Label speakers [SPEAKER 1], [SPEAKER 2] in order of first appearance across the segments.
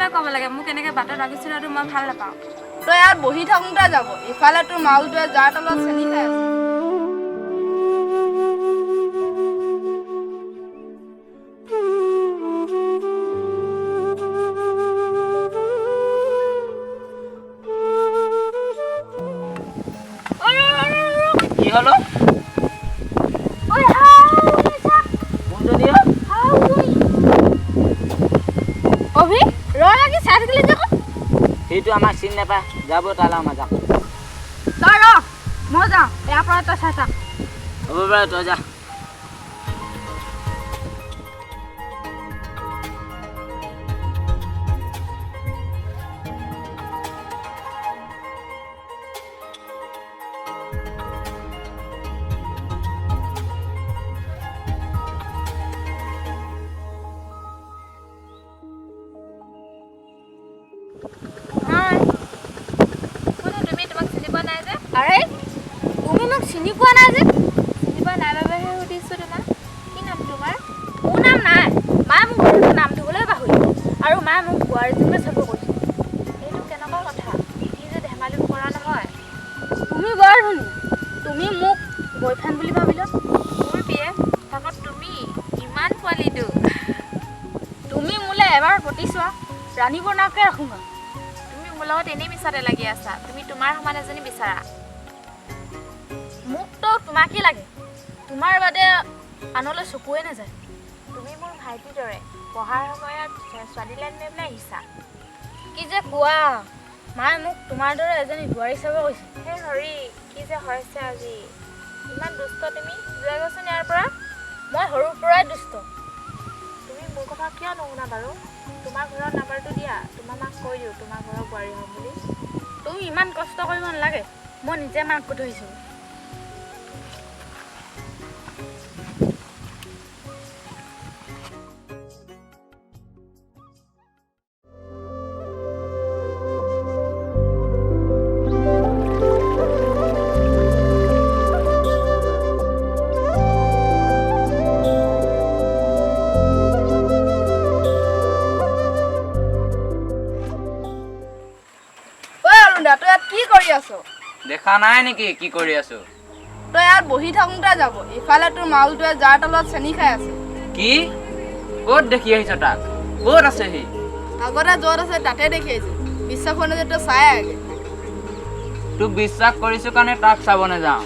[SPEAKER 1] প্ৰথমে ক'ব লাগে। মোক এনেকৈ বাটত ৰাখিছিলাটো মই ভাল নাপাওঁ।
[SPEAKER 2] তই ইয়াত বহি থাকোঁতে যাব, ইফালে তোৰ মাউলটোৱে জাৰ তলত চেনি খাই আছে।
[SPEAKER 3] কি হলো?
[SPEAKER 4] অভি ৰ লাগি চাই থাকিলি যে।
[SPEAKER 3] সেইটো আমাক চিনি নাপায়, যাব তালৈ আমাৰ যাক।
[SPEAKER 4] তই ৰ, মই যাওঁ ইয়াৰ পৰা, তই চাই থাক।
[SPEAKER 3] হ'ব বাৰু, তই যা।
[SPEAKER 4] আৰে তুমি মোক চিনি পোৱা নাই যে?
[SPEAKER 1] চিনি পোৱা নাই বাবেহে সুধিছোঁ তোমাক। কি নাম তোমাৰ?
[SPEAKER 4] মোৰ নাম নাই, মায়ে মোক ঘৰতে নাম দিবলৈ পাহৰিলে আৰু মায়ে মোক বোৱাৰীজনীলৈ চাব কৈছে।
[SPEAKER 1] এইটো কেনেকুৱা কথা? কি যে ধেমালি কৰা নহয়।
[SPEAKER 4] তুমি বৰ ধুনীয়া, তুমি মোক বয়ফ্ৰেণ্ড বুলি ভাবিলা।
[SPEAKER 1] মোৰ বিয়ে তাকত তুমি ইমান পোৱালিটো।
[SPEAKER 4] তুমি মোলৈ এবাৰ পতি চোৱা, ৰাণী বনাকে ৰাখোঁগৈ।
[SPEAKER 1] তুমি মোৰ লগত এনেই মিছাতে লাগি আছা। তুমি তোমাৰ সমান এজনী বিচাৰা।
[SPEAKER 4] মোকতো তোমাকেই লাগে, তোমাৰ বাদে আনলৈ চকুৱে নাযায়।
[SPEAKER 1] তুমি মোৰ ভাইটিৰ দৰে, পঢ়াৰ সময়ত ছোৱালী লাইন মাৰি পেলাই আহিছা।
[SPEAKER 4] কি যে কোৱা, মায়ে মোক তোমাৰ দৰে এজনী বোৱাৰী চাব কৈছে।
[SPEAKER 1] হে হৰি, কি যে হৈছে আজি। ইমান দুষ্ট তুমি, যোৱাগৈচোন ইয়াৰ পৰা।
[SPEAKER 4] মই সৰুৰ পৰাই দুষ্ট।
[SPEAKER 1] তুমি মোৰ কথা কিয় নুশুনা বাৰু? তোমাৰ ঘৰৰ নাম্বাৰটো দিয়া, তোমাৰ মাক কৈ দিওঁ তোমাৰ ঘৰৰ বোৱাৰী হ'ম বুলি।
[SPEAKER 4] তুমি ইমান কষ্ট কৰিব নালাগে, মই নিজে মাক কৈ থৈছোঁ।
[SPEAKER 2] ঐ অৰুণদা, তই ইয়াত কি কৰি আছ?
[SPEAKER 3] দেখা নাই নেকি কি কৰি আছো?
[SPEAKER 2] তই ইয়াত বহি থাকোঁতে যাব, ইফালে তোৰ মাউলটোৱে জাৰ তলত চেনি খাই আছে।
[SPEAKER 3] কি? ক'ত দেখি আহিছ তাক? ক'ত আছে সি?
[SPEAKER 2] আগতে য'ত আছে তাতে দেখি আহিছো। বিশ্বাস হোৱা নাই যে তই চাই আগে।
[SPEAKER 3] তোক বিশ্বাস কৰিছো কাৰণে তাক চাব নাযাওঁ,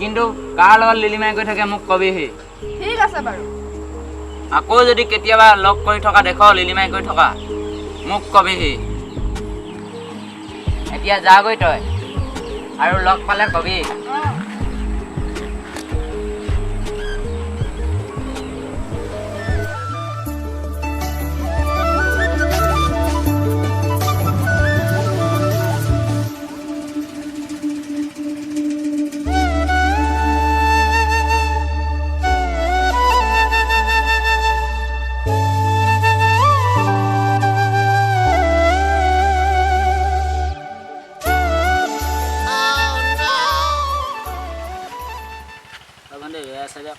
[SPEAKER 3] কিন্তু কাৰ লগত লিলিমাই কৰি থাকে মোক কবিহি।
[SPEAKER 2] ঠিক আছে বাৰু।
[SPEAKER 3] আকৌ যদি কেতিয়াবা লগ কৰি থকা দেখ, লিলিমাই কৰি থকা, মোক কবিহি। এতিয়া যাগৈ তই, আৰু লগ পালে কবি।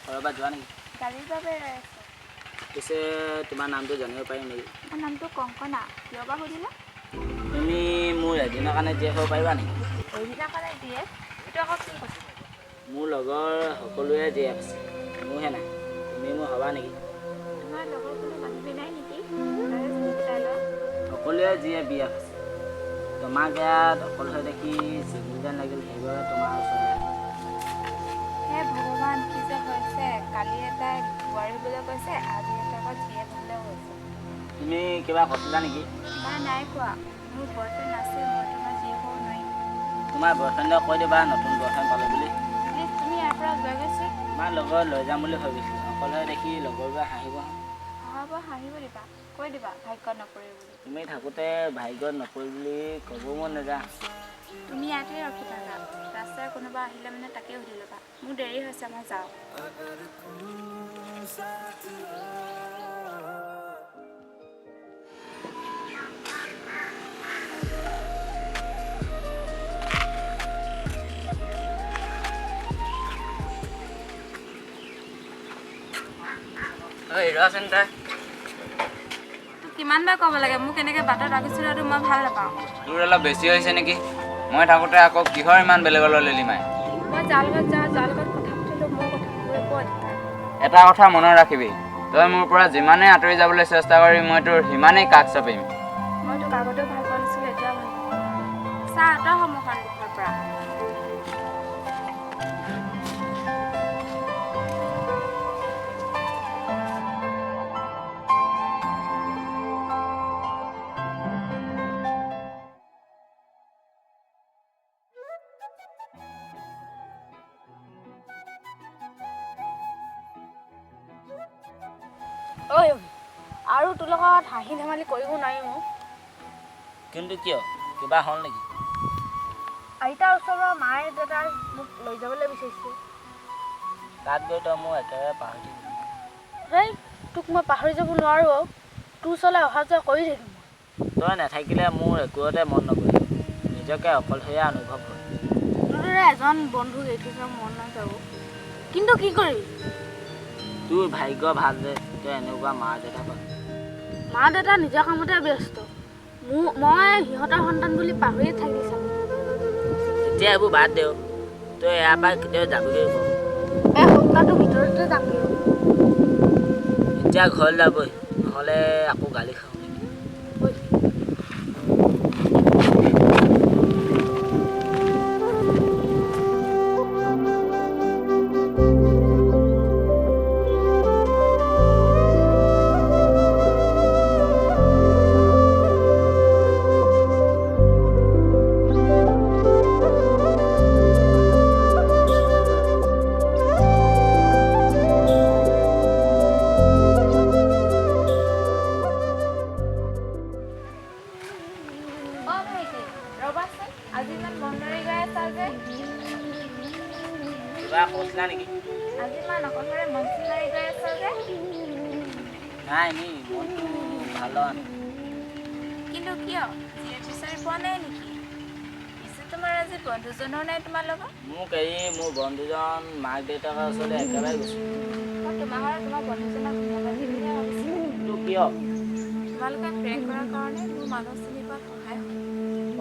[SPEAKER 3] ক'ৰবাত যোৱা নেকি?
[SPEAKER 1] গাড়ীৰ বাবে ৰৈ আছোঁ।
[SPEAKER 3] পিছে তোমাৰ নামটো জানিব পাৰিম নেকি?
[SPEAKER 1] মোৰ নামটো কংকনা। কিয় বা সুধিলা?
[SPEAKER 3] তুমি মোৰ এদিনৰ কাৰণে জীয়েক হ'ব পাৰিবা নেকি?
[SPEAKER 1] এদিনৰ কাৰণে জীয়েক? এইটো আকৌ কি কথা?
[SPEAKER 3] মোৰ লগৰ সকলোৱে জীয়েক আছে, মোৰহে নাই। তুমি মোৰ হ'বা নেকি?
[SPEAKER 1] তোমাৰ লগৰ কোনো বান্ধৱী নাই নেকি?
[SPEAKER 3] সকলোৱে জীয়ে বিয়া আছে, তোমাক ইয়াত অকলশৰে দেখি চিগিল যেন লাগিল, সেইবাবে তোমাৰ ওচৰলৈ।
[SPEAKER 1] হে ভগৱান, কি যে হৈছে। কালি এটাই বোৱাৰী বুলি কৈছে, আজি এটা আকৌ জীয়েক হ'বলৈ কৈছে।
[SPEAKER 3] তুমি কিবা কৈছিলা নেকি?
[SPEAKER 1] মই নাই কোৱা। মোৰ বয়ফ্ৰেণ্ড আছে, মই তোমাৰ জীয়েক হ'ব নোৱাৰিম।
[SPEAKER 3] তোমাৰ বয়ফ্ৰেণ্ডক কৈ দিবা নতুন বয়ফ্ৰেণ্ড পালোঁ বুলি।
[SPEAKER 1] প্লিজ তুমি ইয়াৰ পৰা যোৱাগৈচোন।
[SPEAKER 3] তোমাৰ লগত লৈ যাম বুলি ভাবিছিলোঁ, অকলশৰে দেখি লগৰবোৰে হাঁহিব।
[SPEAKER 1] হাঁহিব, হাঁহিব দিবা, কৈ দিবা ভাগ্যত নপৰিল বুলি।
[SPEAKER 3] তুমি থাকোঁতে ভাগ্যত নপৰিল বুলি ক'ব মন নাযায়।
[SPEAKER 1] তুমি ইয়াতে ৰখি থাকা, ৰাস্তাৰ কোনোবা আহিলে মানে তাকে সুধি ল'বা। মোৰ দেৰি হৈছে, মই যাওঁ।
[SPEAKER 3] ঐ ৰচোন তই।
[SPEAKER 1] কিমান বাৰ ক'ব লাগে মোক এনেকৈ বাটত আগিছিলাটো মই ভাল নাপাওঁ।
[SPEAKER 3] তোৰ অলপ বেছি হৈছে নেকি? মই থাকোঁতে আকৌ কিহৰ ইমান বেলেগলৈ লিলিমাই?
[SPEAKER 1] মই যাৰ লগত যাওঁ, যাৰ লগত কথা পাতিলেও মোৰ কথা ক'ব একো অধিকাৰ।
[SPEAKER 3] এটা কথা মনত ৰাখিবি, তই মোৰ পৰা যিমানেই আঁতৰি যাবলৈ চেষ্টা কৰিবি, মই তোৰ সিমানেই কাষ চাপিম।
[SPEAKER 1] মই তোক আগতেও ভাল পোৱা নাছিলোঁ, এতিয়াও ভাল পাওঁ। চা, আঁতৰ হ মোৰ সন্মুখৰ পৰা।
[SPEAKER 4] ঐ, আৰু তোৰ লগত হাঁহি ধেমালি কৰিব নোৱাৰিম অ'।
[SPEAKER 5] কিন্তু কিয়, কিবা হ'ল নেকি?
[SPEAKER 4] আইতাৰ ওচৰৰ মায়ে দেউতাই মোক লৈ যাবলৈ বিচাৰিছে।
[SPEAKER 5] তাত গৈ তই মোক একেবাৰে পাহৰি থাকিবি।
[SPEAKER 4] হেই, তোক মই পাহৰি যাব নোৱাৰোঁ অ'। তোৰ ওচৰলৈ অহা যোৱা কৰি থাকিম মই।
[SPEAKER 5] তই নাথাকিলে মোৰ একোতে মন নবহে, নিজকে অকলশৰীয়া অনুভৱ হয়।
[SPEAKER 4] তোৰ দৰে এজন বন্ধুক এৰি থৈ যাব মন নাযাব, কিন্তু কি কৰিবি?
[SPEAKER 5] তোৰ ভাগ্য ভাল যে তই এনেকুৱা মা দেউতা পাবি।
[SPEAKER 4] মা দেউতা নিজৰ কামতে ব্যস্ত, মোৰ মই সিহঁতৰ সন্তান বুলি পাহৰিয়ে থাকিলি চাগে।
[SPEAKER 5] এতিয়া এইবোৰ বাদ দে, তই ইয়াৰ পৰা কেতিয়াও যাবগৈ পাৰ।
[SPEAKER 4] এই সপ্তাহটোৰ ভিতৰতে যামগৈ।
[SPEAKER 5] এতিয়া ঘৰলৈ যাবই, নহ'লে আকৌ গালি খাওঁ নেকি।
[SPEAKER 1] অ' ভাইটি, ৰ'বাচোন, আজি ইমান মন মাৰি গৈ আছা যে?
[SPEAKER 5] কিবা কৈছিলা নেকি?
[SPEAKER 1] আজি ইমান অকলশৰে মন চন মাৰি গৈ আছা যে?
[SPEAKER 5] নাই, এনেই মনটো ভাল লগা নাই।
[SPEAKER 1] কিন্তু কিয়, জীয়েক বিচাৰি পোৱা নাই নেকি? পিছে তোমাৰ আজি বন্ধুজনো নাই তোমাৰ লগত?
[SPEAKER 5] মোক এৰি মোৰ বন্ধুজন মাক দেউতাকৰ ওচৰলৈ একেবাৰে গৈছে।
[SPEAKER 1] মই তোমাৰ ঘৰত তোমাৰ বন্ধুজনক ধন্যবাদ দিম বুলি ভাবিছিলোঁ।
[SPEAKER 5] কিন্তু কিয়?
[SPEAKER 1] তোমালোকে প্ৰেম কৰাৰ কাৰণে মোৰ মানুহ চিনি পোৱাত সহায় হ'ল।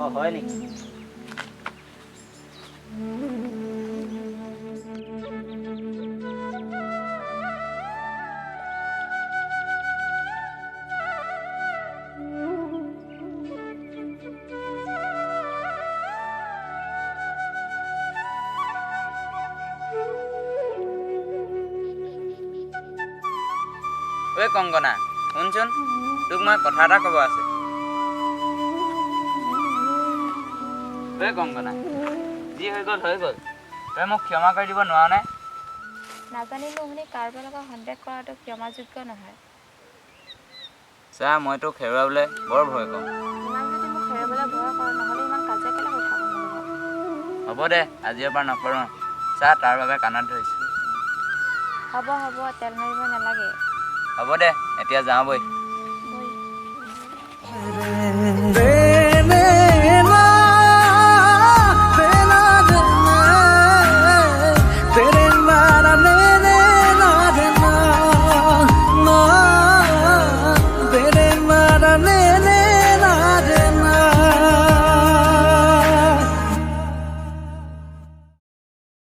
[SPEAKER 5] অঁ, হয় নেকি?
[SPEAKER 3] ঐ কংকনা, শুনচোন, তোক মই কথা এটা ক'ব আছে। ঐ কংকনা, যি হৈ গ'ল হৈ গ'ল, তই মোক ক্ষমা কৰি দিব নোৱাৰ নে?
[SPEAKER 1] নাজানিলেও শুনি কাৰোবাৰ লগত সন্দেহ কৰাটো ক্ষমাযোগ্য নহয়।
[SPEAKER 3] চা, মই তোক হেৰুৱাবলৈ বৰ ভয় কৰোঁ।
[SPEAKER 1] ইমান যদি মোক হেৰুৱাবলৈ ভয় কৰ, নহ'লে ইমান কাজিয়া কেলৈ কৰি থাক মোৰ লগত?
[SPEAKER 3] হ'ব দে, আজিৰ পৰা নকৰোঁ। চা, তাৰ বাবে কাণত ধৰিছোঁ।
[SPEAKER 1] হ'ব হ'ব, তেল মাৰিব নালাগে।
[SPEAKER 3] হ'ব দে, এতিয়া যাওঁ বৈ।
[SPEAKER 1] বৈ।